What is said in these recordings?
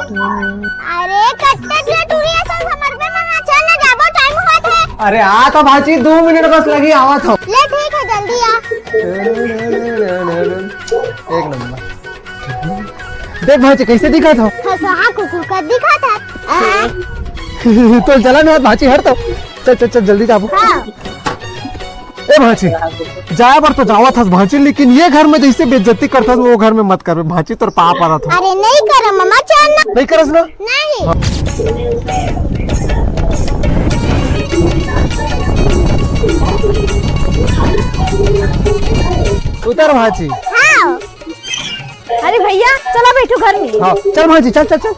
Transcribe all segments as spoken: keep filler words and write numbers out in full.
अरे कट्टे दिया टूरी असन समर पे मंगा, चल ना जाबो, टाइम होत हे। अरे आ तो भांची, दो मिनट बस लगी, आवत हो। ले ठीक है, जल्दी आ। एक नंबर। देख भांची, कैसे दिखत हो? खसहा कुकुर का दिखत हे। तो चला ना भांची, हट तो। चल चल चल, जल्दी जाबो। हाँ। ए भांची, जाए बर तो जावत हस भांची, लेकिन ये घर में जैसे बेइज्जती करत हस, वो घर में मत करबे भांची, तोर पाप परत हे। अरे नहीं करम ममा, चल ना। नहीं करस ना? नहीं। उतर भांची। हाँ। अरे भैया, चला बैठो घर में। हाँ, चल भांजी, चल चल चल।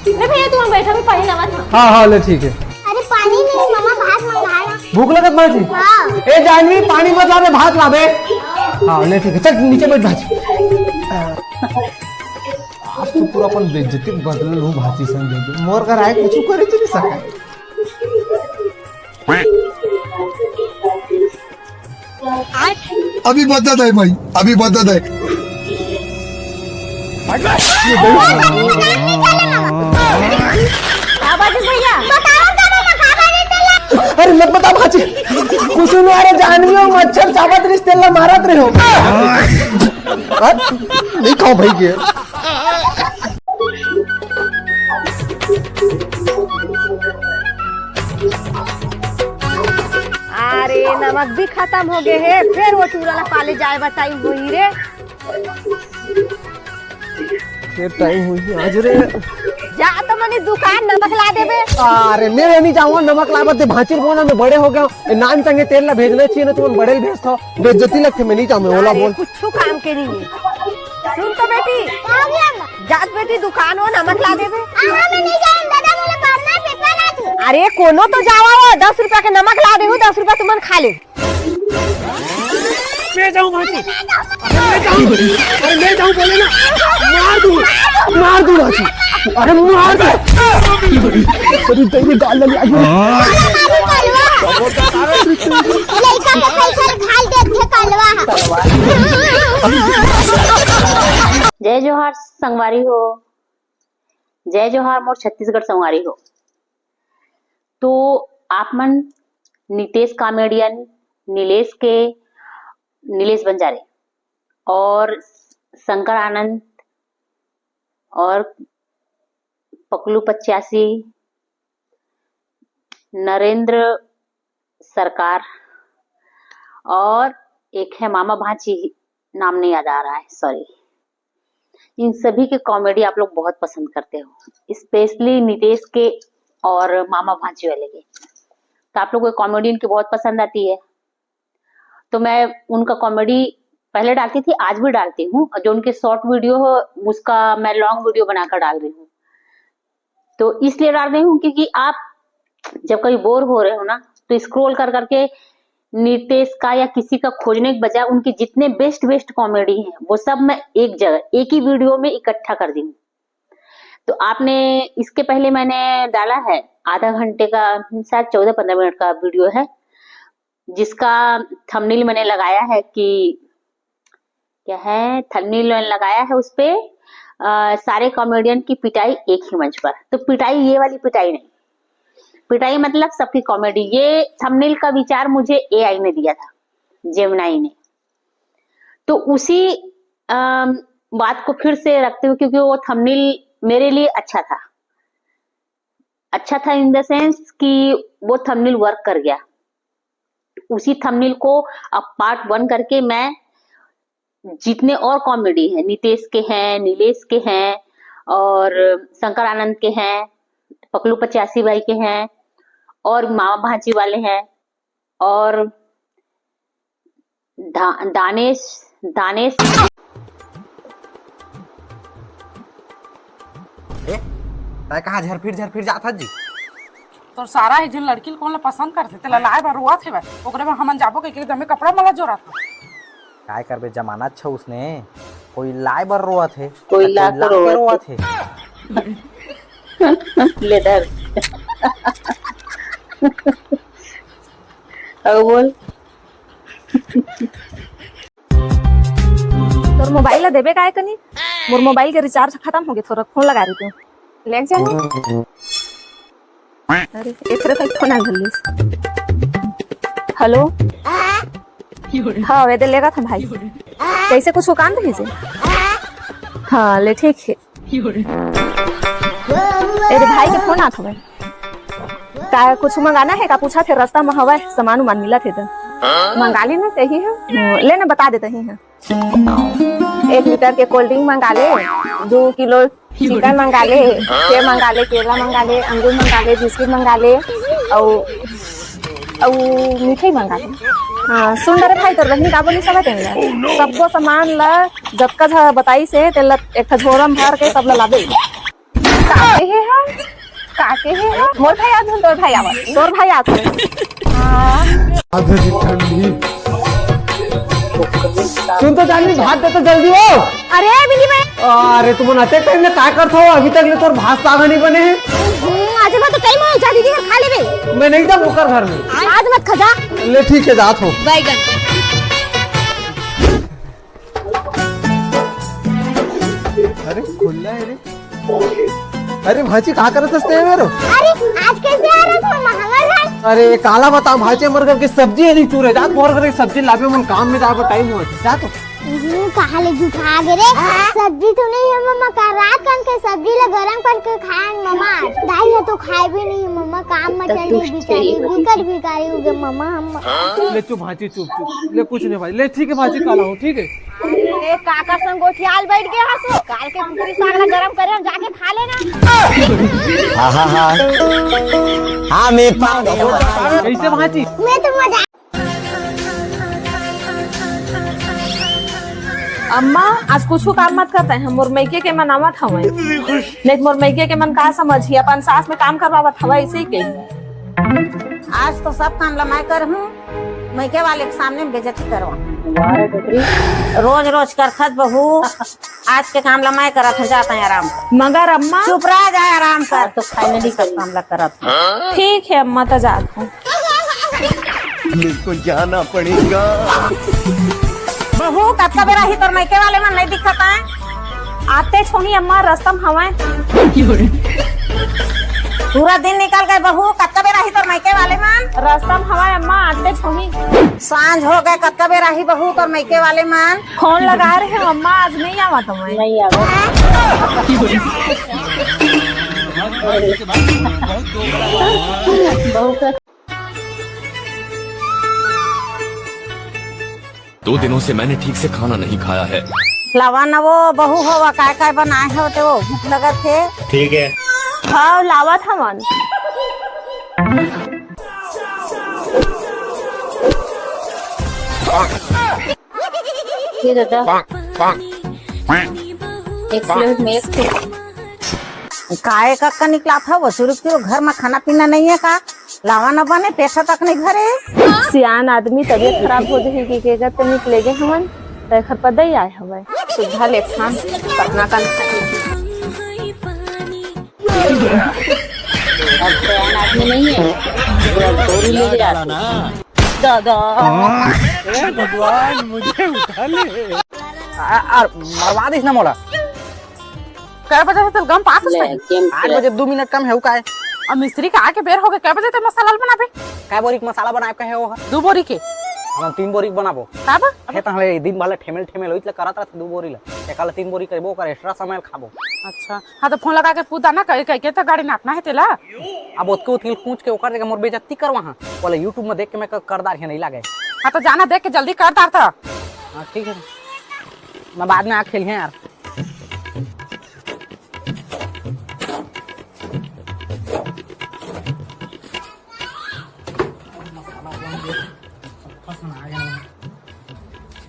ले भैया, तुम बैठा, मैं पानी लावत हूँ। हाँ हाँ, ले ठीक है। अरे पानी नहीं ममा, भात मंगाया। भूख लगत भांजी? हाँ। ए जानवी, पानी मत लाबे, भात लाबे। हाँ ले ठीक है, चल नीचे बैठ भांजी। आज तो पूरा अपन बेइज्जती बदल लूँ भांजी संग। मोर घर आए कुछ करे तो नहीं सका। अभी बदत है भाई, अभी बदत है। अरे मत बता भांजी, कुछ नहीं। अरे जानवी हो, मच्छर चाबत रिस तेला मारत रहे हो। हाँ? नहीं खाओ भाई के। अरे नमक भी खतम हो गे हे, फेर वो टूरा ला पाले जाए बर टाइम होही रे। फेर टाइम होही आज रे। जा तो मनी दुकान नमक ला देबे। अरे मैं नहीं जाऊंगा नमक लाबे, भांची बोल ना, मैं बड़े हो गया हूँ। नान संगे तेल ला भेजना चाहिए ना, तुमन बड़े ल भेजथो। बेइज्जती लगथे, मैं नहीं जाऊँ, मैं ओला अरे बोल। कुछ काम के नहीं है। सुन तो बेटी, जात बेटी दुकान हो नमक ला देबे। अरे कोनो तो जावा हो, दस रुपया के नमक ला देहू, दस रुपया तुमन खा ले। मैं जाऊं भांजी, मैं जाऊं। अरे मैं जाऊं बोले ना, मार दूं, मार दूं भांजी। अरे मार दे। अरे तेरी गाल लगी आज। लइका के पैसा घाल देथे कलवा। जय जोहार संगवारी हो, जय जोहार मोर छत्तीसगढ़ संगवारी हो। तो आप मन नितेश कॉमेडियन, नीलेश के, नीलेश बंजारे और शंकर आनंद और पकलू पचासी, नरेंद्र सरकार और एक है मामा भांची, नाम नहीं याद आ रहा है, सॉरी। इन सभी के कॉमेडी आप लोग बहुत पसंद करते हो, स्पेशली नितेश के और मामा भांची वाले के। तो आप लोग को कॉमेडी इनकी बहुत पसंद आती है, तो मैं उनका कॉमेडी पहले डालती थी, आज भी डालती हूँ। और जो उनके शॉर्ट वीडियो हो, उसका मैं लॉन्ग वीडियो बनाकर डाल रही हूँ। तो इसलिए डाल रही हूँ क्योंकि आप जब कभी बोर हो रहे हो ना, तो स्क्रॉल कर करके नितेश का या किसी का खोजने के बजाय उनके जितने बेस्ट बेस्ट कॉमेडी हैं, वो सब मैं एक जगह, एक ही वीडियो में इकट्ठा कर दी हूँ। तो आपने, इसके पहले मैंने डाला है आधा घंटे का, शायद चौदह पन्द्रह मिनट का वीडियो है, जिसका थंबनेल मैंने लगाया है कि क्या है, थंबनेल लगाया है उस पे, अ, सारे कॉमेडियन की पिटाई एक ही मंच पर। तो पिटाई, ये वाली पिटाई नहीं, पिटाई मतलब सबकी कॉमेडी। ये थंबनेल का विचार मुझे एआई ने दिया था, जेमिनाई ने। तो उसी, अम, बात को फिर से रखते हुए, क्योंकि वो थंबनेल मेरे लिए अच्छा था, अच्छा था इन द सेंस कि वो थंबनेल वर्क कर गया। उसी थंबनेल को अब पार्ट वन करके मैं जितने और कॉमेडी हैं, नितेश के हैं, नीलेश के हैं और शंकर आनंद के हैं, पकलू पचासी भाई के हैं और मामा भांची वाले हैं और दा-, दानेश, दानेश। ए, तै कहाँ झरफिर झरफिर जात हस जी? तोर सारा एक झन लड़की ल कोन ल पसंद करथे, तेला लाए बर रोवत हे बस। ओकरे बर हमन जाबो कहिके एकदमे कपड़ा मला जोरत हे। काय करबे, जमाना अच्छा उसने, कोई लाए बर रोवत हे, कोई कोई ला के ला के रोवत रोवत हे। ले धर। अउ बोल। तोर मोबाइल ला देबे काय कनी? मोर मोबाइल के रिचार्ज खतम होगे, थोड़ा फोन लगा रही तू। ले चल। अरे, एकरे भाई फोन आ गलिस। हेलो। हाँ, वे दे लेगा था भाई। कैसे कुछ काम रही से? हाँ, ले ठीक है। ए रे भाई के फोन आत हवय। का कुछ मंगाना है का पूछा थे, रास्ता में हवय, सामान उमान मिला थे तो। मंगा ली ना, यही है। ले ना, बता देते ही हैं। एक लीटर के कोल्ड ड्रिंक मंगा ले, दो किलो चिकन मंगा ले, सेब मंगा ले, केला मंगा ले, अंगूर मंगा ले, बिस्किट मंगा ले, अउ अउ मिठाई मंगा ले। हाँ, सुन रे भाई, तोर बहिनी का बोली सब तेन ला। सब्बो सामान ला जतका झ बताई से तेन ला एक ठा झोरा में भर के सब ला लाबे। काके हे हा? काके हे हा? मोर भाई आत हन, तोर भाई आवत। तोर भाई आत हन। हाँ। आधे से ठंडी। सुन तो जानी, भात दे तो जल्दी हो। अरे बिल्ली भाई। अरे तुम अतेक टाइम ले काय करत हो? अभी तक ले तोर भात साग नहीं बने हैं। हम्म, आज मैं तो टाइम हो जा दीदी घर खा लेबे। मैं नहीं जाऊँ ओकर घर में। आज मत खा जा। ले ठीक है, जात हो। बैगन। अरे खुल्ला है रे। अरे भाची, का करत हस तें मेरो? अरे आज कैसे आ रहा था महंगा है। अरे काला बता भाची, हमर घर के सब्जी है नहीं चूरे। जा तोर घर के सब्जी लाबे, मन काम में जाबे, टाइम हुआ। जा तो। हम्म, कहाँ ले जुठा गे रे? सब्जी तो नहीं है मम्मा, का रात कन के सब्जी ला गरम करके खाए मम्मा। दाई है तो खाए भी नहीं मम्मा, काम में चल रही बिचारी, बिकर बिकारी हो गए मम्मा हम। ले चुप भाची, चुप चुप, ले कुछ नहीं भाई, ले ठीक है भाची, काला हो, ठीक है। अरे काका संग गोठियाल बैठ गया हस, काल के कुकरी साग ला गरम करे हम जाके खा लेना। हाँ हाँ हाँ। हाँ मैं पा गया। कैसे भाची? मैं तो मजा। अम्मा, आज कुछ काम मत करते हैं, मोर मइके के मन आवत हवय। नहीं तो मोर मइके के मन का समझही, अपन सास में काम करवावत हवय, ऐसे ही कही। आज तो सब काम ला मैं करहूँ, मइके वाले के सामने में बेइज्जती करवा। रोज रोज करथस बहू, आज के काम ला मैं करत हूँ, जाता है आराम कर। मगर अम्मा। चुप रह जाए, आराम कर। तो फाइनली सब काम ला करत हूँ। ठीक है अम्मा, तो जात हूँ। मेरे को जाना पड़ेगा। बहू, कतका बेरा ही तोर मइके वाले मन नहीं दिखत आए? आते छोही अम्मा, रस्ता म हवय। पूरा दिन निकल गए बहू, कतका बेरा ही तोर मइके वाले मन? रस्ता म हवय अम्मा, आते छोही। सांझ हो गए, कतका बेरा ही बहू तोर मइके वाले मन? फोन लगा रहे हो अम्मा, आज नहीं आवा तो मैं। नहीं आवा। बहू का दो दिनों से मैंने ठीक से खाना नहीं खाया है। लावा न वो बहू हो, वा काय काय बनाए हो ते वो भूख लगत हे। ठीक है। हाँ, लावत हवन। ये दादा, एक प्लेट में एक ठो। काय का, का निकलात हव? सुरुक सुरुक घर में खाना पीना नहीं है का? लावा न बने, पेट तक नहीं भरे। सियान आदमी तबीयत खराब हो जाही कि के करते निकले गे हवन, त एखर पदई आए हवय। सुधा लेखान पटना का अब सियान आदमी नहीं है, पूरा गोरी ले जा। दादा। हे भगवान, मुझे उठा ले। आ, आ, मरवा दिस ना मोला। कै बजे से तेल गम पास ले, है? गेम आठ खेल। बजे दू मिनट कम है, उ काय? अब मिस्त्री के आके बेर हो गए, कै बजे ते मसाला बनाबे? कै बोरी के मसाला बनाए कहे हो? दू बोरी के। हम तीन बोरी के बनाबो। काबर? हे तहले दिन भर ठेमेल ठेमेल होइत ले करत रहत दू बोरी ले। एकाला तीन बोरी करबो, ओकर एक्स्ट्रा समय खाबो। अच्छा, हाँ तो फोन लगा के पूछ ना, कहे, कहे के तो गाड़ी नापना है तेला। अब ओतके उथिल पूछ के ओकर जगह मोर बेइज्जती करवा हाँ। बोले YouTube में देख के मैं क-, करदार ही नहीं लागे। हाँ तो जाना देख के जल्दी करदार था। हाँ ठीक है, मैं बाद में आ खेलिए यार।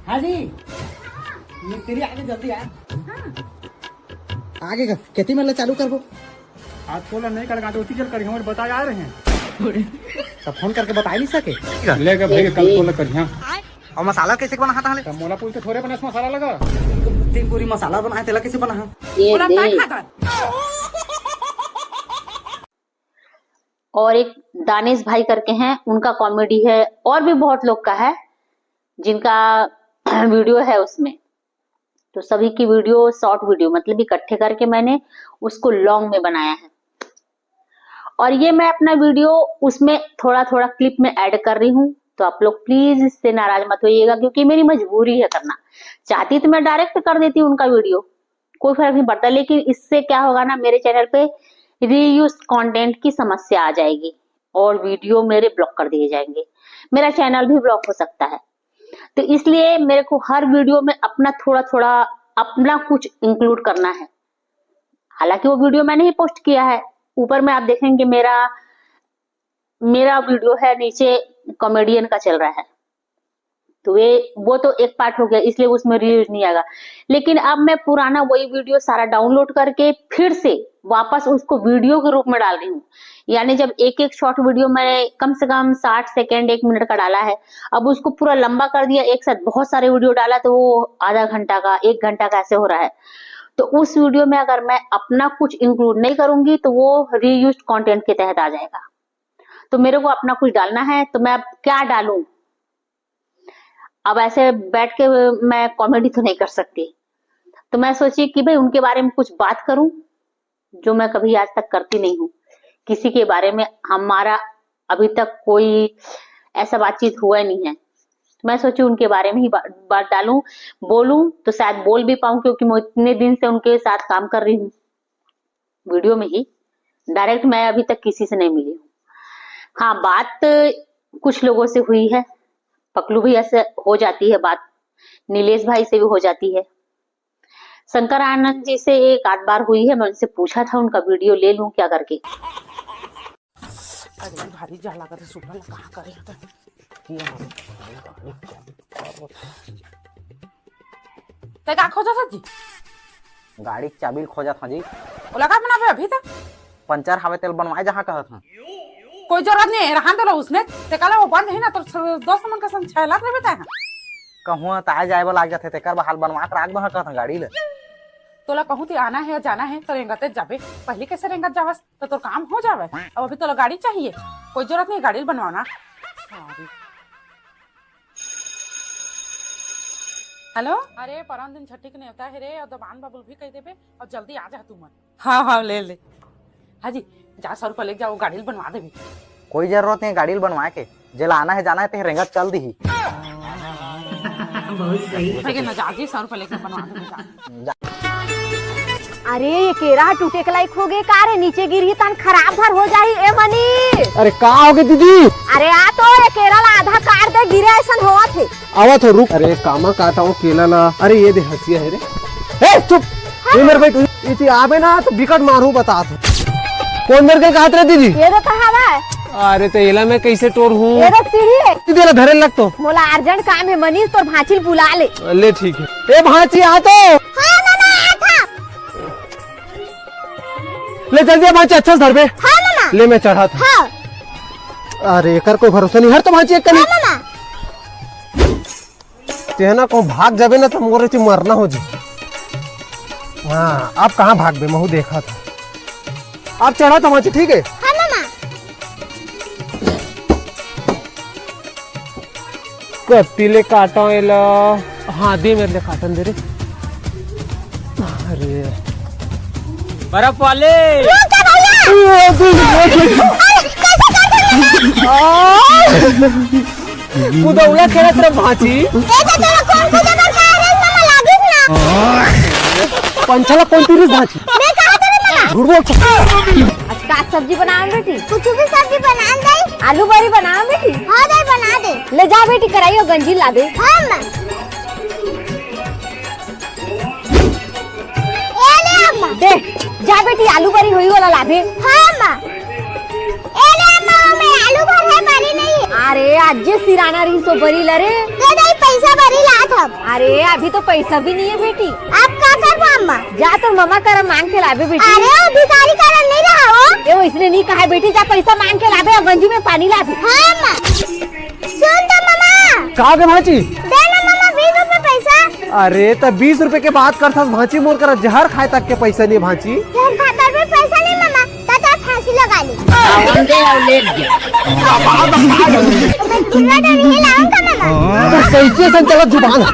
हाँ जी, मिस्त्री आगे जल्दी आ। आगे का खेती में ले चालू करबो। आज तोला नहीं कर गांठ उती चल करी, हमर बताए आ रहे हैं। तब फोन करके बताए नहीं सके। लेके भाई कल तोला करिहा। और मसाला कैसे बना था? तब मोला पूछ के थोड़े बना मसाला लगा। तीन पूरी मसाला बनाए, तेला कैसे बना? ये बोला दे। ताई खाता। और एक दानिश भाई करके हैं, उनका कॉमेडी है, और भी बहुत लोग का है जिनका वीडियो है उसमें। तो सभी की वीडियो, शॉर्ट वीडियो मतलब इकट्ठे करके मैंने उसको लॉन्ग में बनाया है। और ये मैं अपना वीडियो उसमें थोड़ा थोड़ा क्लिप में ऐड कर रही हूँ, तो आप लोग प्लीज इससे नाराज मत होइएगा, क्योंकि मेरी मजबूरी है करना। चाहती तो मैं डायरेक्ट कर देती हूँ उनका वीडियो, कोई फर्क नहीं पड़ता, लेकिन इससे क्या होगा ना, मेरे चैनल पे रीयूज कंटेंट की समस्या आ जाएगी और वीडियो मेरे ब्लॉक कर दिए जाएंगे, मेरा चैनल भी ब्लॉक हो सकता है। तो इसलिए मेरे को हर वीडियो में अपना थोड़ा थोड़ा, अपना कुछ इंक्लूड करना है। हालांकि वो वीडियो मैंने ही पोस्ट किया है। ऊपर में आप देखेंगे मेरा मेरा वीडियो है, नीचे कॉमेडियन का चल रहा है। तो वे वो तो एक पार्ट हो गया, इसलिए उसमें रीयूज नहीं आएगा। लेकिन अब मैं पुराना वही वीडियो सारा डाउनलोड करके फिर से वापस उसको वीडियो के रूप में डाल रही हूँ। यानी जब एक एक शॉर्ट वीडियो मैंने कम से कम साठ सेकेंड, एक मिनट का डाला है, अब उसको पूरा लंबा कर दिया, एक साथ बहुत सारे वीडियो डाला, तो वो आधा घंटा का, एक घंटा का ऐसे हो रहा है। तो उस वीडियो में अगर मैं अपना कुछ इंक्लूड नहीं करूंगी, तो वो रीयूज कंटेंट के तहत आ जाएगा। तो मेरे को अपना कुछ डालना है, तो मैं अब क्या डालूं? अब ऐसे बैठ के मैं कॉमेडी तो नहीं कर सकती। तो मैं सोची कि भाई, उनके बारे में कुछ बात करूं, जो मैं कभी आज तक करती नहीं हूँ। किसी के बारे में हमारा अभी तक कोई ऐसा बातचीत हुआ नहीं है। तो मैं सोची उनके बारे में ही बा-, बात डालूं, बोलूं, तो शायद बोल भी पाऊं, क्योंकि मैं इतने दिन से उनके साथ काम कर रही हूँ वीडियो में ही। डायरेक्ट मैं अभी तक किसी से नहीं मिली हूँ। हाँ, बात कुछ लोगों से हुई है, पकलू भैया से हो जाती है बात, नीलेश भाई से भी हो जाती है, शंकर आनंद जी से एक आध बार हुई है। मैं उनसे पूछा था उनका वीडियो ले लूं क्या करके। अरे भारी जा लागत है, सुबह ला कहाँ करे था। तै का खोजत हस जी? गाड़ी के चाबी ल खोजत हँव जी। ओला का बनाबे अभी तक? पंचर हावे, तेल बनवाए जहाँ कहत हँव। कोई जरूरत नहीं है, रहन दे ला उसने। ते काला वो बंद है ना, तो दोस्त मन का संग छहलात रहबे तै। कहूँ त आए जाए बर लाग जाथे, तेकर बहाल बनवा के राख दो कहत हँव गाड़ी ले। तोला कहूँ ती आना है, जाना है, तो रेंगते जाबे। पहली कैसे रेंगत जावस, तो तोर काम हो जावे। अब अभी तोला गाड़ी चाहिए, कोई जरूरत नहीं गाड़ी बनवाना। Sorry। हेलो, अरे परन दिन छठी के नेवता है रे, और दबान बाबुल भी कह देबे, और जल्दी आ जा तू मन। हाँ हाँ, ले ले। हाँ जी, जा सौ रुपया लेके जाओ, गाड़ी ल बनवा देबे। कोई जरूरत नहीं गाड़ी ल बनवाए के, जेला आना है जाना है ते रेंगत चल दिही। ठीक है ना, जा जी, सौ रुपया लेके बनवा देबे, जा। अरे, ये केरा ह टूटे के लायक हो गे का रे? नीचे गिरही तहन खराब भर हो जाही। ए मनीष, अरे का होगे दीदी? अरे आ तो, ये केरा ला आधा काट दे, गिरे अइसन होवत हे। आवत हो, रुक। अरे कामा काटा वो केला ला। अरे ये दे हँसिया हे रे। ए चुप, ये मेर बैठ। इति आबे ना तो बिकट मारहूँ बतात हँव। कोन मेर के कहत रे दीदी? ये दे तो हवा है, अरे तो एला मैं कैसे टोरहूँ? ये दे सीढ़ी है। दीदी एला धरे लग तो। मोला अर्जेंट काम है मनीष, तोर भांची ल बुला ले। ले ठीक है। ए भांची आ तो। हाँ मामा, आ था। ले जल्दी आ भांची, अच्छा से धरबे। हाँ मामा। ले मैं चढ़ात हँव। हाँ। अरे एकर कोई भरोसा नहीं, हर तो भांची एक कनी। हाँ मामा। तें ना कहूँ भाग जाबे ना तो मोर एती मरना हो जी। हाँ, अब कहाँ भागबे, महूँ देखत हँव। अब चढ़ात हँव भांची, ठीक है? हाँ मामा। कत्ती ले काटँव एला। हाँ, दे मेर ले काटन दे रे। अरे। बर्फ वाले। कुदौला खेलत रह भांची। पंछा ला कोन तीरिस भांची? झूठ बोल। आज का सब्जी बनावे बेटी? कुछ भी सब्जी बना दे। आलू बरी बनावे बेटी? हाँ दे, बना दे। ले जा बेटी, कराही अउ गंजी लाबे। हाँ माँ। ए ले अम्मा। दे, जा बेटी, आलू बरी होही ओला लाबे। हाँ माँ। ए ले अम्मा, मैं आलू भर है, बरी नहीं है। अरे आज जे सिराना रहिस ओ बरी ला रे। दे दे, पैसा बरी लात हँव। अरे अभी तो पैसा भी नहीं है बेटी। अब का करबो अम्मा? जा तोर ममा करा मांग के लाबे बेटी। अरे ओ भिखारी करा नहीं रहा हो। ए वइसने नहीं कहा बेटी, जा पैसा मांग के लाबे अउ गंजी में पानी लाबे। हाँ अम्मा। सुन तो ममा। का होगे भांची? दे ना ममा, बीस रुपए पैसा। अरे त बीस रुपए के बात करथस भांची, मोर करा जहर खाए तक के पैसा नहीं भांची। जहर खाए तक भी पैसा नहीं ममा, त तोर फांसी लगा ले। आवन दे अउ ले जा। मैं कितना डर ही लाऊंगा ममा। तो कैसे संचालक जुबान है?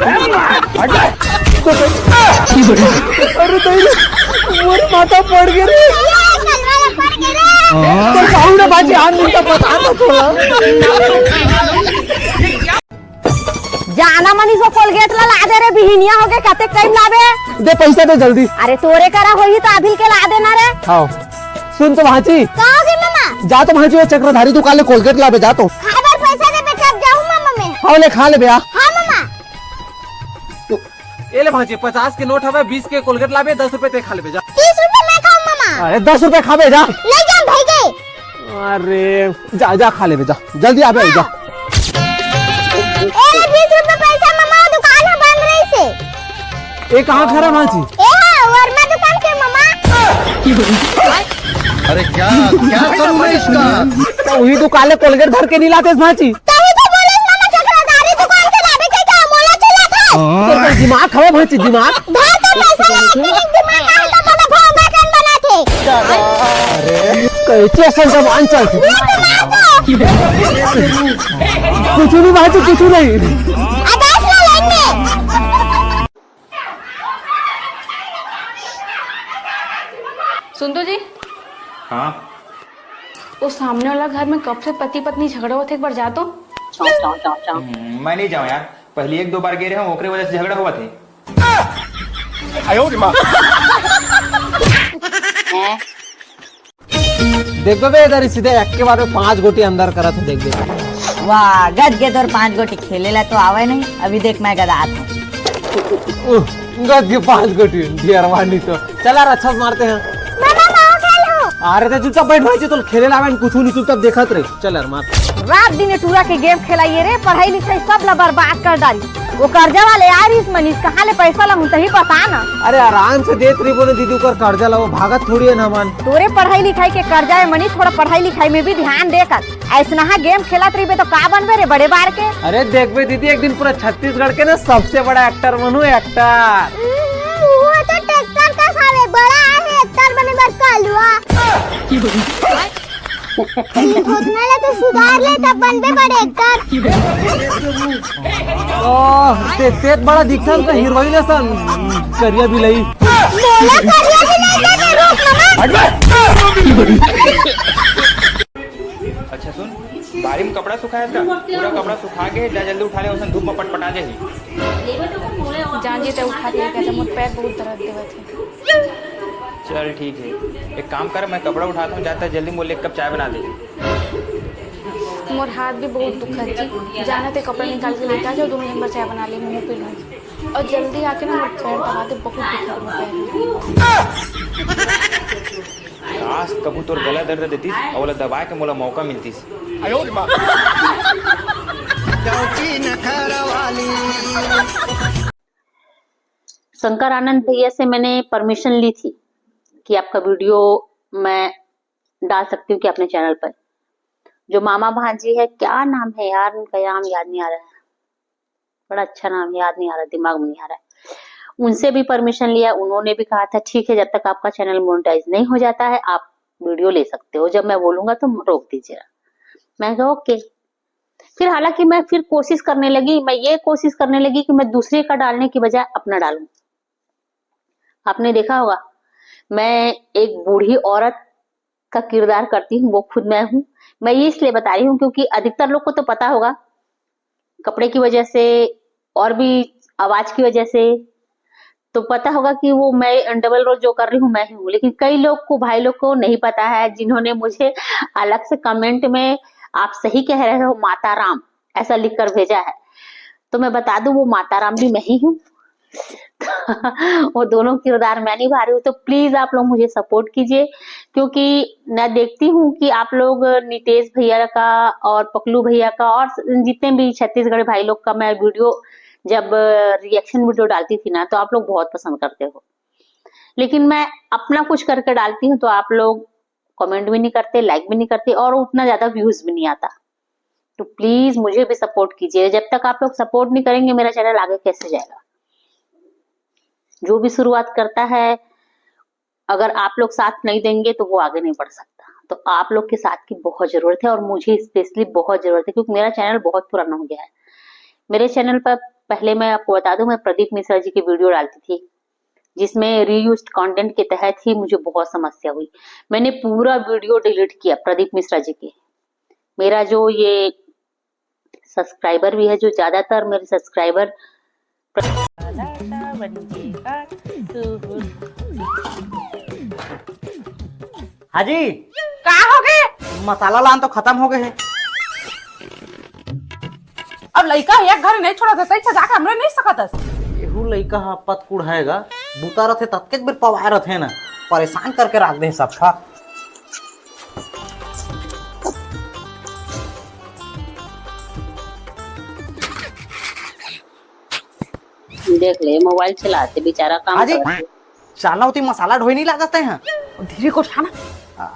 अरे तेरी, मोर माथा पड़ गे रे। तोर बाहू ने बाजी हाथ मिलता बता तो थोड़ा। जाना मनीष, वो कोलगेट ला ला दे रे, बिहिनिया होगे, कते कई लाबे। दे पैसा दे जल्दी। अरे तोरे करा होही तो अभी के ला देना रे। हाँ, सुन तो भांची। का होगे मामा? जा तो भांची, वो चक्रधारी दुकान ले कोलगेट लाबे, जा तो। खाए बर पैसा दे बेटा, अब जाऊं मामा मैं। हाँ ले, खा ले बे, आ। हाँ मामा। ए ले भांची, पचास के नोट हवे, बीस के कोलगेट लाबे, दस रुपए ते खा लेबे, जा। तीस रुपए मैं खाऊं मामा। अरे दस रुपए खाबे, जा। ले जा भाई के। अरे जा, जा खा लेबे, जा, जल्दी आबे, जा। ए, बीस रुपए पैसा मामा, दुकान ह बंद रही से। ए कहाँ घर है भांची? ए हा, वर्मा दुकान के मामा। अरे क्या, क्या करूँ मैं इसका? तो वही दुकान ले कोलगेट धर के नहीं लाते भांची। तभी तो बोले मामा, चक्रधारी दुकान के लाबे के क्या मोला चिल्ला था? तोर कोई दिमाग हवे भांची, दिमाग? धर तो पैसा ला, फिर एक दिमाग आ तो मोला भोंगा कन बना थे। अरे कैसे असन जबान चलती? कुछ नहीं भांची, कुछ नहीं। आकाश ला लाइन में। सुन तो जी। हाँ। वो सामने वाला घर में कब से पति पत्नी झगड़ा होत हे, एक बार जा तो। हम्म, मैं नहीं जाऊँ यार, पहले एक दो बार गे रहे हूँ, ओकरे वजह से झगड़ा हुआ थे। देखबे बे, इधर सीधे एक के बाद में पांच गोटी अंदर करत हे, देखबे। वाह, गद के तोर पांच गोटी खेले ला तो आवे नहीं, अभी देख मैं गदात हूँ। उह, गद के पांच गोटी, ढेरवानी तो। चल यार, अच्छा से मारते हैं। मामा, मैं खेलूं। अरे ते चुपचाप बैठ भाई जी, तो खेले लावे कुछ नहीं, चुपचाप देखत रहे। चल यार, मार। रात दिन ये टूरा के गेम खेलाइए रे, पढ़ाई लिखाई सब ला बर्बाद कर डारी। वो कर्जा वाले यार इस मनीष कहाँ ले पैसा ला मुंतही बता ना। अरे आराम से देत रही बोले दीदी, ओकर कर्जा ला, वो भागत थोड़ी है ना मन। तोरे पढ़ाई लिखाई के कर्जा है मनीष, थोड़ा पढ़ाई लिखाई में भी ध्यान दे कर। ऐसना हा गेम खेलत रहिबे तो का बनबे रे बड़े बार के? अरे देखबे दीदी, एक दिन पूरा छत्तीसगढ़ के ना सबसे बड़ा एक्टर बनू, एक्टर। हम्म, वो तो ट्रैक्टर का साले बड़ा है, एक्टर बने बर कालुआ। घुटना ले तो सुधार ले तब बनबे बड़े एक्टर। ओह, ते, ते बड़ा दिखता है हीरोइन असन, करिया बिलाई। बोला करिया बिलाई का रूप मामा। अच्छा सुन, बारी में कपड़ा सुखाया था, पूरा कपड़ा सुखा के जा, जल्दी उठा ले, उसन धूप में पटपटा जाही। जान जी, ते उठा दिया क्या था, मोर पैर बहुत दर्द देवत है। चल ठीक है, एक काम कर, मैं कपड़ा उठाता हूँ, जाता है जल्दी, मोर लिए एक कप चाय बना दे। मोर हाथ भी बहुत दुखत जी, जाना ते कपड़ा निकाल के लेके आ जाओ, दोनों जन बर चाय बना ले, मुंह पी लूँ। और जल्दी आके ना मोर पैर दबा दे, बहुत दुखत मोर पैर। काश कभू तोर गला दर्द देतिस, अउ ओला दबाए के मोला मौका मिलतिस। शंकर आनंद भैया से मैंने परमिशन ली थी कि आपका वीडियो मैं डाल सकती हूँ कि अपने चैनल पर। जो मामा भांजी है, क्या नाम है यार उनका, नाम याद नहीं आ रहा है, बड़ा अच्छा नाम, याद नहीं आ रहा, दिमाग में नहीं आ रहा है। उनसे भी परमिशन लिया, उन्होंने भी कहा था ठीक है, जब तक आपका चैनल मोनेटाइज नहीं हो जाता है आप वीडियो ले सकते हो, जब मैं बोलूंगा तो रोक दीजिएगा। मैं कहा ओके। फिर हालांकि मैं फिर कोशिश करने लगी, मैं ये कोशिश करने लगी कि मैं दूसरे का डालने की बजाय अपना डालूं। आपने देखा होगा, मैं एक बूढ़ी औरत का किरदार करती हूँ, वो खुद मैं हूँ। मैं ये इसलिए बता रही हूँ क्योंकि अधिकतर लोग को तो पता होगा, कपड़े की वजह से और भी आवाज की वजह से तो पता होगा कि वो मैं डबल रोल जो कर रही हूँ मैं ही हूँ, लेकिन कई लोग को, भाई लोग को नहीं पता है, जिन्होंने मुझे अलग से कमेंट में आप सही कह रहे हो माता राम ऐसा लिख कर भेजा है। तो मैं बता दूं, वो माता राम भी मैं ही हूँ। वो दोनों किरदार मैं निभा रही हूँ। तो प्लीज आप लोग मुझे सपोर्ट कीजिए, क्योंकि मैं देखती हूँ कि आप लोग नितेश भैया का और पकलू भैया का और जितने भी छत्तीसगढ़ी भाई लोग का मैं वीडियो, जब रिएक्शन वीडियो डालती थी ना, तो आप लोग बहुत पसंद करते हो, लेकिन मैं अपना कुछ करके डालती हूँ तो आप लोग कमेंट भी नहीं करते, लाइक भी नहीं करते और उतना ज्यादा व्यूज भी नहीं आता। तो प्लीज मुझे भी सपोर्ट कीजिए, जब तक आप लोग सपोर्ट नहीं करेंगे मेरा चैनल आगे कैसे जाएगा? जो भी शुरुआत करता है, अगर आप लोग साथ नहीं देंगे तो वो आगे नहीं बढ़ सकता। तो आप लोग के साथ की बहुत जरूरत है और मुझे स्पेशली बहुत जरूरत है, क्योंकि मेरा चैनल बहुत पुराना हो गया है। मेरे चैनल पर पहले मैं आपको बता दूं, मैं प्रदीप मिश्रा जी की वीडियो डालती थी, जिसमें रीयूज्ड कंटेंट के तहत ही मुझे बहुत समस्या हुई। मैंने पूरा वीडियो डिलीट किया प्रदीप मिश्रा जी के। मेरा जो ये सब्सक्राइबर भी है, जो ज्यादातर मेरे सब्सक्राइबर हाजी, का हो गए? मसाला लान तो खत्म हो गए है। अब लइका एक घर नहीं छोड़ा देता, इच्छा जाके हमरे नहीं सकत हस। एहू लइका ह पतकुड़ है गा, बुता रथे ततकेच बेर पवाए रथे ना, परेशान करके राख दे सबका। देख ले, मोबाइल चलाते बेचारा काम हाजी, करत हे। चाला होती मसाला ढोई नहीं लागत है। धीरे को उठा ना।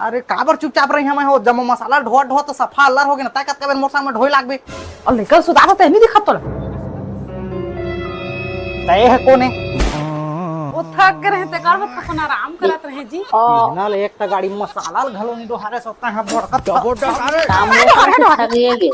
अरे काबर चुपचाप रही हमें हो, जब मसाला ढोआ ढोआ तो सफा अल्लर हो गए ना, तै कतका बेर मोर सामने ढोई लागबे। और लेकर सुधार होते नहीं दिखत तोला। तय है कोने? वो थक गए रहे, ते कर बस अपन आराम करत रहे जी। ओ। ना ले, एक त गाड़ी मसाला घलो नहीं डोहारे सोता है, बड़का डबोटा। काम नहीं करत, थक गए।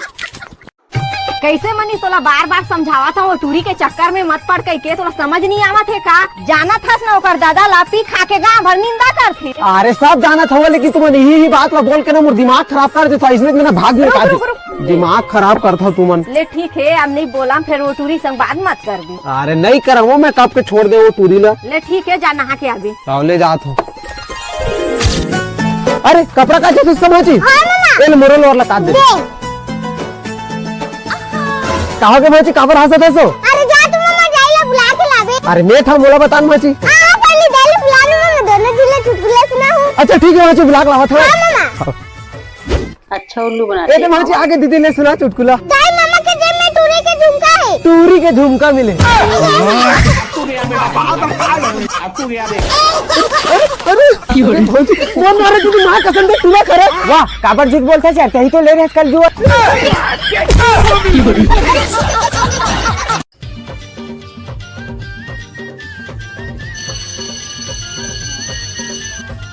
कैसे मनीष, तोला बार बार समझावत हूँ, वो टूरी के चक्कर में मत पड़ कहिके, तोला समझ नहीं आवत है का? जानत हस ना ओकर दादा ला, पी खा के गाँव भर निंदा करथे। अरे सब जानत हवं, लेकिन तुमन यही ही बात ला बोल के ना मोर दिमाग खराब कर देता, इसमें मेरा भाग रुक, निकाल रुक, दे। रुक। दिमाग खराब करता तुमन। ले ठीक है, अब नहीं बोला, फिर वो टूरी संग बात मत कर दी। अरे नहीं करंव मैं, कब के छोड़ दे वो टूरी ला। ले ठीक है, जा नहा के आबे। हाँ, ले जात हूँ। अरे कपड़ा का चीज समझी? हाँ, मामा। ए ले मोरल और लगा दे। दे। कहाँ के भाजी, काबर हंसत हसो? अरे जा तू मामा, दाई ला बुला के लाबे। अरे मैं था मोला बतान भाजी। हाँ, पहले दाई ला बुला लो, मैं दोनों झन ला चुटकुला सुनाहूँ। अच्छा ठीक है भाजी, बुला के लावत हूँ। हाँ, मामा। अच्छा उल्लू बना ए दे। तो भाजी आगे दीदी ने सुना चुटकुला। दाई मामा के जेब में टूरी के झुमका है। टूरी के झुमका मिले। अरे, अरे, अरे, भौजी, वो मारे तू माँ कसम दे, टूरा करे। वाह, काबर झूठ बोलथस यार, कहीं तो ले रहे कल जुआ।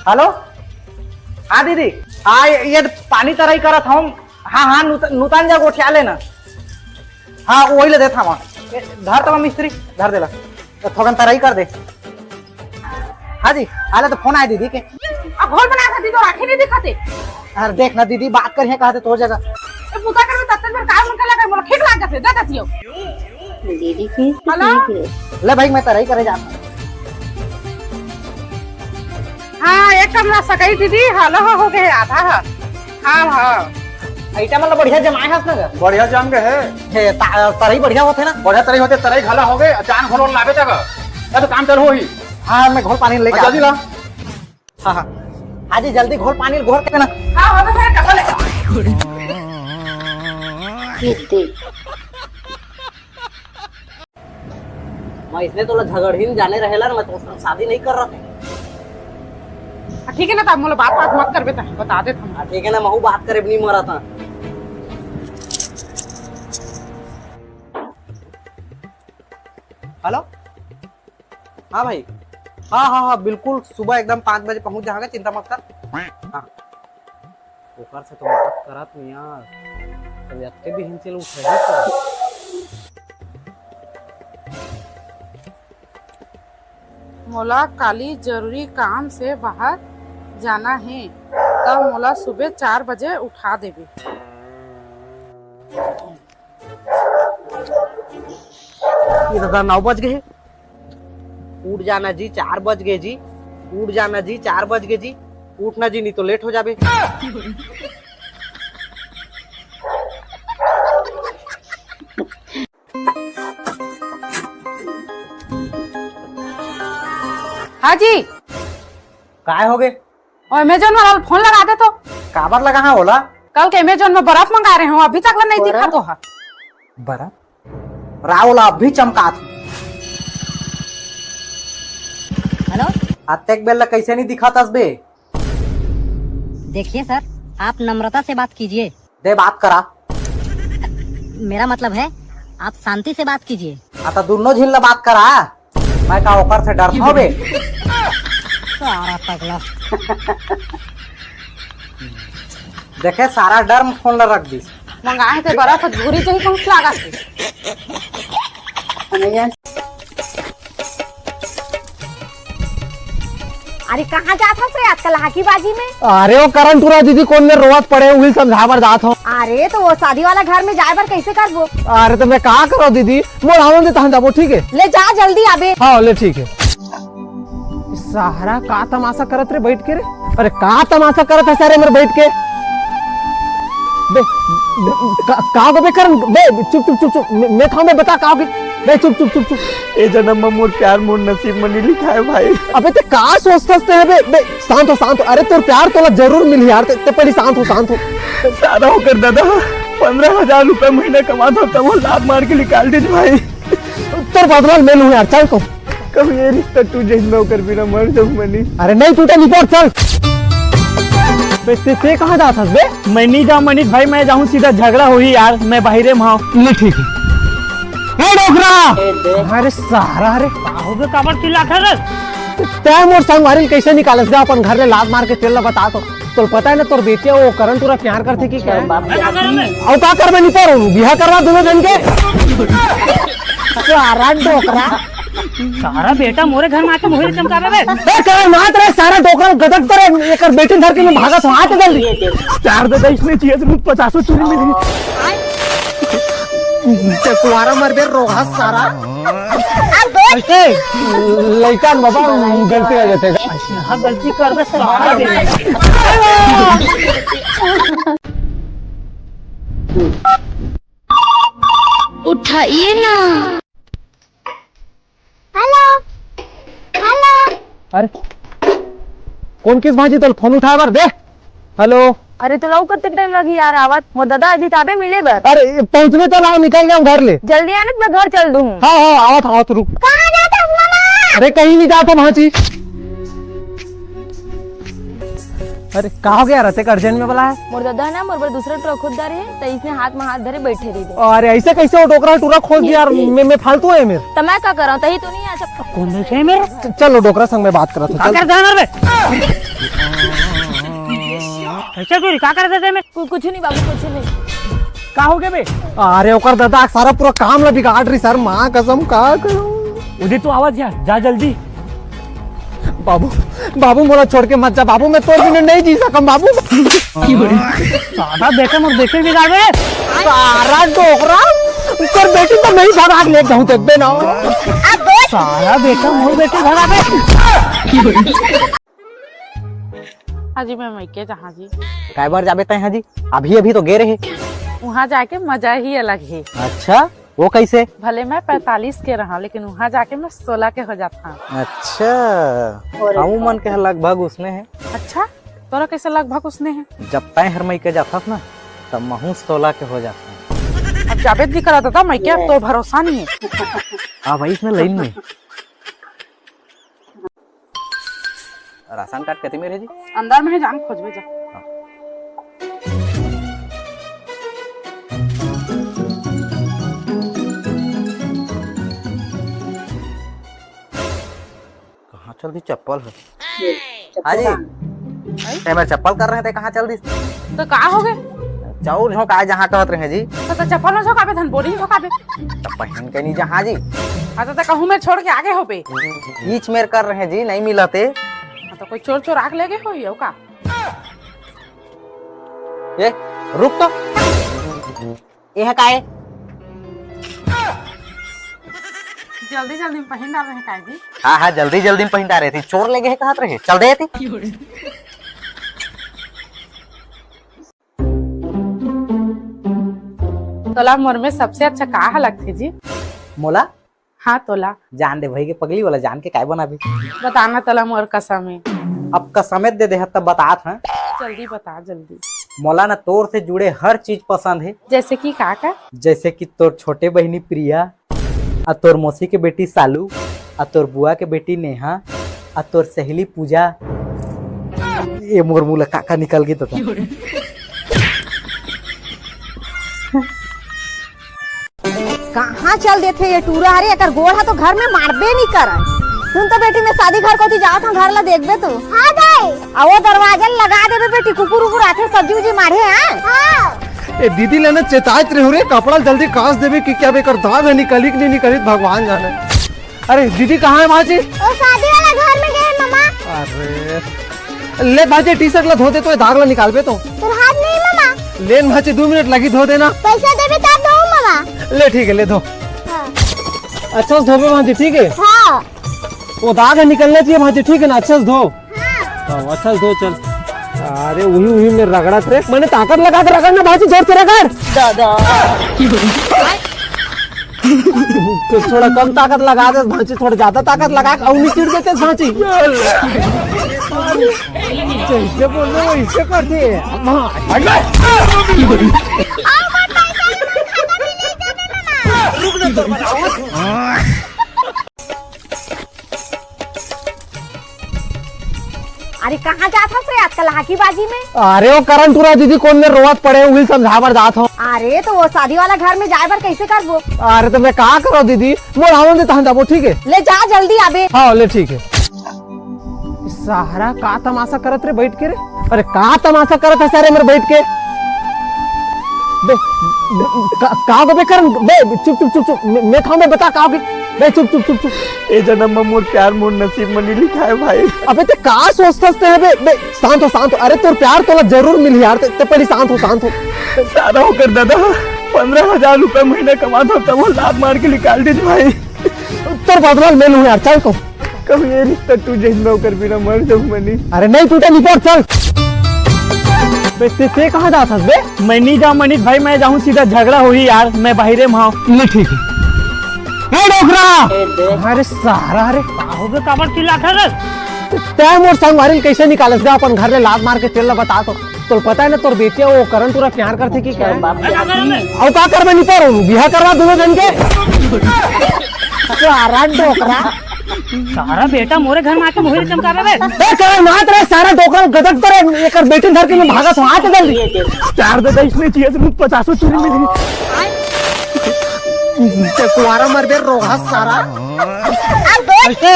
हेलो, हाँ दीदी, हाँ ये, ये पानी तरई करत हूँ। हाँ, हाँ, नूत-, नूतन जा गोठिया लेना। हाँ, वही ले देत हवं। ए, धर तब मिस्त्री, धर देला। तो थोकन तरई कर दे। हाँ जी, हाले तो फोन आए दीदी के। अब घोल बना के दी तो राखी नहीं दिखाते। अरे देख ना दीदी, बात करिए कहा थे तोर जगह। ए, पूजा करबे तब तक मेरे काम उनका लगा, मोला ठीक लाग जाते, दे देती हो। दीदी की हेलो? ठीक है। ले भाई, मैं तरई करे जाता हूँ। हाँ, एक कमरा सकई दीदी, हेलो हो, हो गए आधा है। हाँ, हाँ। आइटम मतलब बढ़िया जमाए हस ना गा? बढ़िया जम गए है। हे, ता-, तरई बढ़िया होथे ना? बढ़िया तरई होथे, तरई घला हो गए, चान घोल लाबे तक। या तो काम चालू होही। हाँ, मैं घोल पानी लेके हाँ, जल्दी आता हूँ। ला। हाँ, हाँ। हाँ जी, जल्दी घोल पानी घोर के ना। हाँ, हाँ, तो फिर डबल है। ये देख। मैं इसने तोला झगड़हीन जाने रहेला ना, मैं तो शादी नहीं कर रहा था। हाँ, ठीक है ना, तब मोला बात बात मत करबे, तब बता देत हूँ। हाँ, ठीक है ना, महू बात करे नहीं मरा था। हेलो, हाँ भाई, हाँ, हाँ, हाँ, बिल्कुल सुबह एकदम पाँच बजे पहुँच जाएगा, चिंता मत कर। हाँ, ओकर से तो बात करत नहीं यार, तो व्यक्ति भी हिंचल उठे ही तो। मोला काली जरूरी काम से बाहर जाना हे, त मोला सुबह चार बजे उठा देबे। ये दादा, नौ बज गए। उठ जाना जी, चार बज गए जी। उठ जाना जी, चार बज गए जी। उठना जी, नहीं तो लेट हो जाबे। हाँ जी। काय हो गए? ओ Amazon वाला फोन लगा दे तो। काबर लगा है ओला? कल के Amazon में बर्फ मंगा रहे हो, अभी तक ला नहीं दिखा तो है। बर्फ? राव ला अभी चमकात। हेलो? अतेक बेल ला कैसे नहीं दिखात अस बे? देखिए सर, आप नम्रता से बात कीजिए। दे बात करा। मेरा मतलब है, आप शांति से बात कीजिए। आ, तो दोनों झिन ला बात करा। मैं का ओकर से डरथों बे? सारा पगला। देखे, सारा डर में फोन ला रख दीस। मंगाए थे बर्फ, घूरी जही पहुंच लागत हे। अरे, कहाँ जात हस रे आजकल हाकीबाजी में? अरे, वो करंट टूरा दीदी कोन मेर रोवत पड़े, उही समझा बर जात हूँ। अरे, तो वो शादी वाला घर में जाए बर कैसे करबो? अरे, तो मैं का करो दीदी, मोर आवन दे, तहन जाबो, ठीक है? ले जा, जल्दी आबे। हाँ, ले, ठीक है। सारा का तमाशा करत रे बैठ के रे? अरे, का तमाशा करत है सारे मेरे बैठ के? बे, बे, का, का हो बे करन? बे, चुप, चुप, चुप, चुप। मैं, मैं थाऊं बे, बता का हो गई? बे, चुप, चुप, चुप, चुप। ए जन्म में मोर प्यार मोर नसीब में नहीं लिखा है भाई। अबे, ते का सोचथस ते है बे? बे, शांत हो, शांत हो। अरे, तोर प्यार तोला जरूर मिलही यार। ते, ते पहले शांत हो, शांत हो। सारा ओकर दादा पंद्रह हजार रुपया महीना कमात हो, तब वो लात मार के निकाल दीस भाई। तोर बदला मैं लूँ यार, चल तो। कहूँ ये रिश्ता टूट जाही, मैं ओकर बिना मर जाऊँ मनीष। अरे नहीं टूटे, निपोर, चल। बे, ते, ते कहाँ जात हस बे? मैं नहीं जाऊँ मनीष भाई, मैं जाऊँ सीधा झगड़ा होही यार, मैं बाहिरे में हूँ। ले ठीक है। ए डोकरा! अरे सारा रे। का हो गया, काबर चिल्लात हस रे? तैं मोर संगवारी ल कैसे निकालस बे अपन घर ले लात मार के, तेला बता तो। तोला पता है ना, तोर बेटिया वो करंट टूरा प्यार करथे कि क्या? अउ का करबे, निपोर, बिहा करवा दूंगा जन के। सारा डोकरा। सारा बेटा मोरे घर में आके मोहरी चमकावे बे। ए, कर मात रे, सारा डोकरा गदक करे, एकर बेटी धर के मैं भागत हूँ, हाथ जल्दी। चार दादा इसने चाहिए, सिर्फ पचासों चूड़ी मिली। ते कुआरा मर बे, रोहा सारा। ऐसे लइका न बाबा, गलती हो जाते। हाँ, गलती कर बे, सारा बे। उठाइए ना। Hello, hello. अरे, कोन किस भांजी तोला फोन उठाए बर दे? हेलो। अरे, तोला कतेक टाइम लगही यार आवत? मोर दादा अभी ताबे मिले बर। अरे, पहुंचने तो लाओ, निकल गया हूँ घर ले। जल्दी आना, मैं घर चल दूँ। हाँ, हाँ, आवत, आवत, रुक। कहाँ जात हस मामा? अरे, कहीं नहीं जाता भांजी। अरे, का हो गया? रते अर्जेंट में बुलाया? मोर दादा ना मोर बर दूसरा टूरा खोज डारे हे, त इसने हाथ में हाथ धरे बैठे रही। अरे, ऐसे कैसे वो डोकरा टूरा खोज दिया यार? मैं, मैं फालतू है मेरे। त मैं का करा? तही तो नहीं आ सकता। कौन है मेरे? च-, चलो, डोकरा संग में बात करा था, का चल। कर देना बे? कैसे तू का कर देते मैं? कु-, कुछ नहीं बाबू, कुछ नहीं। का हो गया बे? अरे, ओकर दादा सारा पूरा काम ला बिगाड़ रही सर, माँ कसम, का करूँ? उदित, तू आवाज जा, जा जल्दी। बाबू, बाबू, मोला छोड़ के मत जा बाबू, मैं तोर बिना नहीं जी सकम बाबू। साला बेटा मोर बेटी बिगाड़ रहे। सारा डोकरा, कर बेटी तो नहीं भगा के ले जाऊं, देखबे ना। साला बेटा मोर बेटी भगा दे। हाँ जी, मैं मइके जहाँ जी। काय बार जाबे तय हाँ जी? अभी अभी तो गे रहे। वहाँ जाके मजा ही अलग है। अच्छा, वो कैसे? भले मैं पैंतालीस के रहा, लेकिन वहाँ जाके मैं सोलह के हो जाता। अच्छा, अरे हम मन के लगभग उसने है। अच्छा, तोरा कैसे लगभग उसने है? जब तय हर मइके जाथस ना, तब महू सोलह के हो जाता। अब जाबे भी करा दादा, मइके अब तो भरोसा नहीं है। हाँ भाई, इसमें लाइन में। राशन कार्ड कति मेर हे जी? अंदर में हे, जान खोजबे जा। हाँ। कहाँ चल दी चप्पल हे? ये, हाँ जी। चप्पल कहाँ? ए, मैं चप्पल कर रहे थे, कहाँ चल दी? तो का हो गए? चाउर झोंकाए जहाँ कहत रहे जी। तो, तो चप्पल में झोंकाबे, धन बोरी में झोंकाबे। तो पहन के नहीं जहाँ जी। हाँ, तो, तो कहूँ मैं छोड़ के आगे हो पे। बीच मेर कर रहे जी, नहीं मिलते। हाँ, तो कोई चोर चोर आग ले गए हो, ये का? ए, रुक तो। ये है काय? जल्दी जल्दी में पहिन डाल रहे हैं काय जी? हाँ, हाँ, जल्दी जल्दी में पहिन डाल रहे थे। चोर ले गए कहत रहे। चल दे थी। तोला मोर में सबसे अच्छा का ह लगथे जी? मोला? हाँ, तोला। जान दे भाई के पगली वाला जान के काय बनाबे? बताना तोला मोर कसम हे। अब कसमेत दे दे हत तब बतात हँ। जल्दी बता, जल्दी। मोला ना तोर से जुड़े हर चीज पसंद हे। जैसे कि का का? जैसे कि तोर छोटे बहिनी प्रिया, आ तोर मौसी के बेटी सालू, आ तोर बुआ के बेटी नेहा, आ तोर सहेली पूजा। ए मोर मुँह ले का का निकल गे तो। कहाँ चल देथे ये टूरा? अरे, एकर गोड़ ह तो घर में मारबे नहीं करय। सुन तो बेटी, मैं शादी घर कोती जात हूँ, घर ला देखबे तू। हाँ दाई। आ वो दरवाजा लगा देबे बेटी, कुकुर उकुर आथे, सब्जी उब्जी मारे, हाँ? हाँ। ए दीदी, ले ना चेताइत रहे रे, कपड़ा जल्दी कास देबे कि क्या बेकर दाग ह निकली कि नहीं निकली, भगवान जाने। अरे दीदी, कहाँ है भांची? ओ शादी वाला घर में गए मामा। अरे ले भांची, टी शर्ट ला धो दे तो ये दाग ला निकालबे तो। तोर हाथ नहीं मामा। ले न भांची, दो मिनट लगी धो देना। पैसा देबे तब दो मामा। ले ठीक है, ले धो। हाँ। अच्छा से धोबे भांची, ठीक है? हाँ। वो दाग ह निकलना चाहिए भांची, ठीक है ना? अच्छा से धो। हाँ। हाँ, अच्छा से धो, चल। अरे उही उही में रगड़त रे, मैंने ताकत लगा के रगड़ ना भांची, जोर से रगड़। दादा। तो थोड़ा कम ताकत लगा दे भांची, थोड़ा ज्यादा ताकत लगा के अउनी चिढ़ देते भांची। जैसे बोल रहे वैसे करते। अरे कहाँ जात हस रे आजकल हाकीबाजी में? अरे वो करण टूरा दीदी कोन में रोवत पड़े, उही समझा बर जात हूँ। अरे तो वो शादी वाला घर में जाए बर कैसे करबो? अरे तो मैं का करो दीदी, मोर आवन दे तहन जाबो, ठीक है? ले जा जल्दी आबे। हाँ ले ठीक है। सारा का तमाशा करत रे बैठ के रे? अरे का तमाशा करत है सारे मेरे बैठ के? बे, बे, का, का हो बे करण? बे चुप चुप चुप चुप, मैं, मैं खाऊं बे, बता का हो गई? बे चुप चुप चुप चुप। ए जन्म में मोर प्यार मोर नसीब में नहीं लिखा है भाई। अबे ते का सोचथस ते बे? बे शांत हो, शांत हो। अरे तोर प्यार तोला जरूर मिलही यार, ते, ते पहले शांत हो, शांत हो। सारा होकर दादा, पन्द्रह हजार रुपया महीना कमात हो तब वो लात मार के निकाल दीजिए भाई। तोर बदला में लूं यार, चल तो। कहूँ ये रिश्ता टूट जाए, मैं ओकर बिना मर जाऊँ मनीष। अरे नहीं टूटे निपोर, चल। बे, ते, ते कहाँ जात हस बे? मैं नहीं जाऊँ मनीष भाई, मैं जाऊँ सीधा झगड़ा होही यार, मैं बाहरे में हूँ। ले ठीक है। ए डोकरा! अरे सारा रे। का हो गए, काबर चिल्लात हस रे? तैं मोर संगवारी ल कैसे निकालस बे अपन घर ले लात मार के, तेला बता तो। तोला पता है ना तोर बेटिया वो करण टूरा प्यार करथे कि क्या? अउ का करबे निपोर, बिहा करवा दूंगा जन के। सारा डोकरा। सारा बेटा मोरे घर में आके मोहित चमकावे बे। ए करण मात रे सारा डोकरा गदक करे, एकर बेटी धर के मैं भागत हूँ, आते जल्दी। चार दादा इसने चाहिए तो पचासों चूरी मिली। ते कुआरा मर बे रोहा सारा। अरे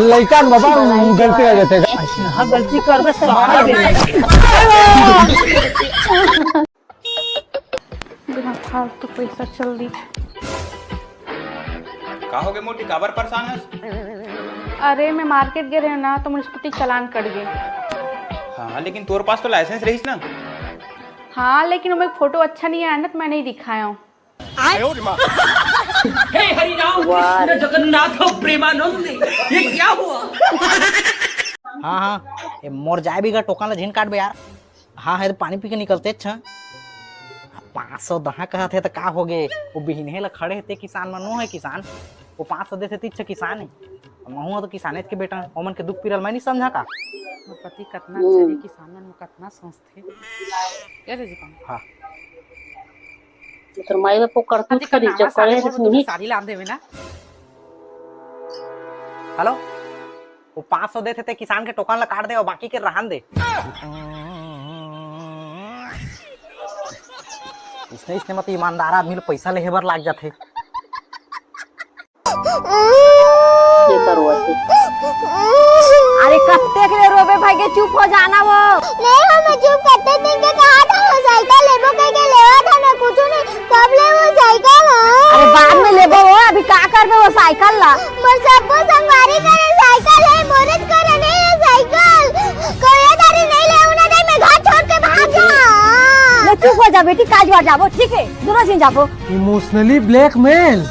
लइका न बाबा गलती हो जाते। हाँ गलती कर बे सारा बेटा। बिना फालतू पैसा चल दी। का होगे मोटी, काबर परेशान हस? अरे मैं मार्केट गे रहेंव ना तो मोर स्कूटी चालान कट गे। हाँ लेकिन तोर पास तो लाइसेंस रहिस ना। हाँ लेकिन ओमे फोटो अच्छा नहीं आया ना तो मैं नहीं दिखाया हूँ। हे हरिराम कृष्ण जगन्नाथ प्रेमानंद, ये क्या हुआ? हाँ हाँ, ए मोर जाए भी गा टोकन ला झिन काट बे यार। हाँ, है तो पानी पी के निकलते अच्छा। पाँच सौ दहा कहत हे तो का हो गे? वो बिहने ला खड़े हे ते किसान मन, वो है किसान। वो पाँच सौ देथे तिच्छ किसान है। महू तो किसानेच के बेटा, ओमन के दुख पीरल मैं नहीं समझा का? मोर पति कतना अच्छा हे, किसान मन में कतना सोचथे। ये ले जी पानी। हाँ। तोर माई बाप को करतूत अजी करी, जब करे तो सारी लान देवे ना। हेलो, वो पाँच सौ देथे ते किसान के टोकन ला काट दे और बाकी के रहन दे। इसने, इसने मत ईमानदार आदमी ला पैसा लेहे बर लाग जाथे। ये करो ऐसे। अरे कत्ते के ले रोबे भाई के, चुप हो जाना वो। नहीं हो, मैं चुप करते दिन के कहा था, वो साइकिल लेबो कह के लेवा था, मैं कुछ नहीं। कब ले वो साइकिल? हाँ। अरे बाद में लेबो वो, अभी का करबे वो साइकिल ला? मोर सबको संगवारी करे साइकिल है, मोरे करे नहीं है साइकिल। कोई दारी नहीं ले उन्हें दे, मैं घर छोड़ के भाग जा। ले चुप हो जा बेटी, काज बार जाबो, ठीक है? दोनों झिन जाबो। Emotionally blackmail.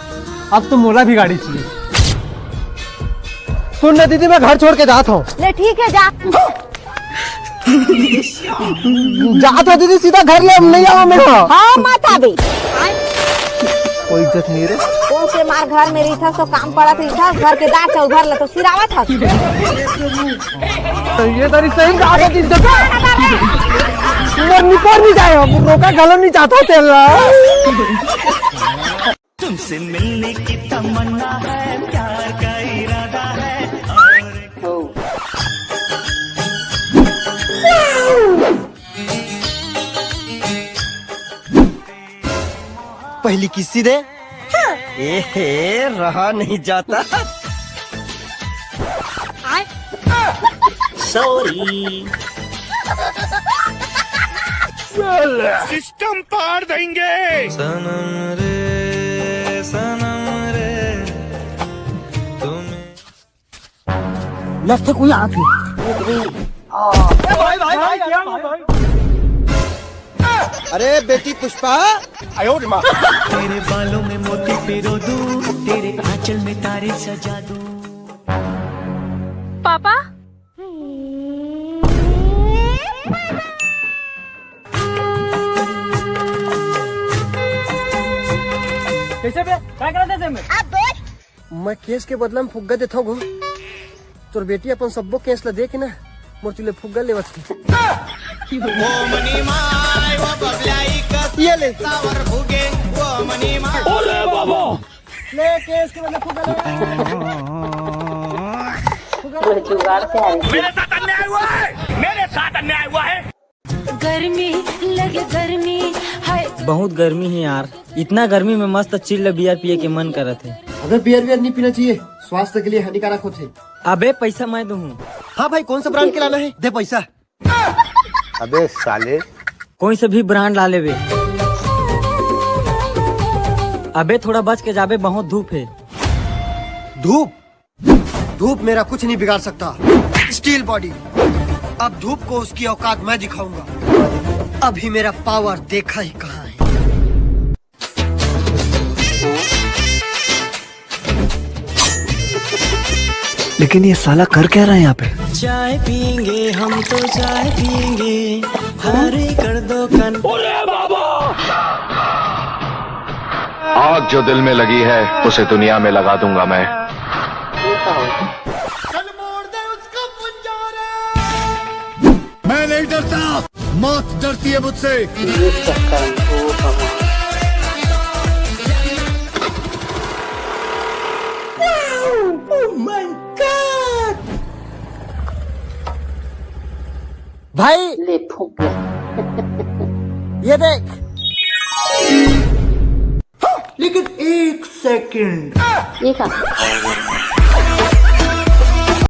अब तो मोला भी गाड़ी चाहिए। सुन ना दीदी, मैं घर छोड़ के जात हूँ। ले ठीक है, जा। जात हूँ दीदी, सीधा घर ले, अब नहीं आवा मैं। हाँ, मत आबे। कोई इज्जत नहीं रे। कौन से मार घर में रही था, तो काम पड़ा था, घर के दार चौधर ला तो सिरावत था। ये तारी सही में आगे दिन तक मोर निकोर नहीं जाए, अब रोका गलम नहीं चाहता तेरा। तुमसे मिलने की तमन्ना है, प्यार का इरादा है। और पहली किस्सी दे। हाँ। ए हे, रहा नहीं जाता। सॉरी। सिस्टम पार देंगे। सनम रे, सनम रे, तुम लगता कोई आके। भाई, भाई, भाई, भाई। अरे बेटी पुष्पा। तेरे बालों में मोती पिरो दूं, तेरे आंचल में तारे सजा दूं। पापा। कैसे बे? काय करत हे में? मैं केस के बदला में फुग्गा देथव गो। तोर बेटी अपन सब्बो केस ला दे के ना, मोर चुले फुग्गा लेवत हे। वो मनी माय, वो बबलाई का ये ले। सावर भुगे, वो मनी माय। अरे बाबा। ले केस के बदला फुग्गा ले। फुग्गा ले। जुगाड़ से आ रही। मेरे साथ अन्याय हुआ है, मेरे साथ अन्याय हुआ है। गर्मी लगे गर्मी है। बहुत गर्मी है यार, इतना गर्मी में मस्त चिल्ड बियर पिए के मन करत है। अबे बियर वियर नहीं पीना चाहिए, स्वास्थ्य के लिए हानिकारक होते। अबे पैसा मैं दूँ। हाँ भाई, कौन सा ब्रांड के लाना है, दे पैसा। अबे साले। कोई से भी ब्रांड ला लेबे। अबे थोड़ा बच के जाबे, बहुत धूप है। धूप? धूप मेरा कुछ नहीं बिगाड़ सकता। स्टील बॉडी, अब धूप को उसकी औकात मैं दिखाऊंगा। अभी मेरा पावर देखा ही कहाँ है। लेकिन ये साला कर क्या रहा है यहाँ पे? चाय पियेंगे हम तो, चाय पियेंगे। हरे कर दो कन। आग जो दिल में लगी है, उसे दुनिया में लगा दूंगा मैं। मैं नहीं डरता, मौत डरती है मुझसे। भाई, ले फूक ले। ये देख। लेकिन एक सेकंड। ये का?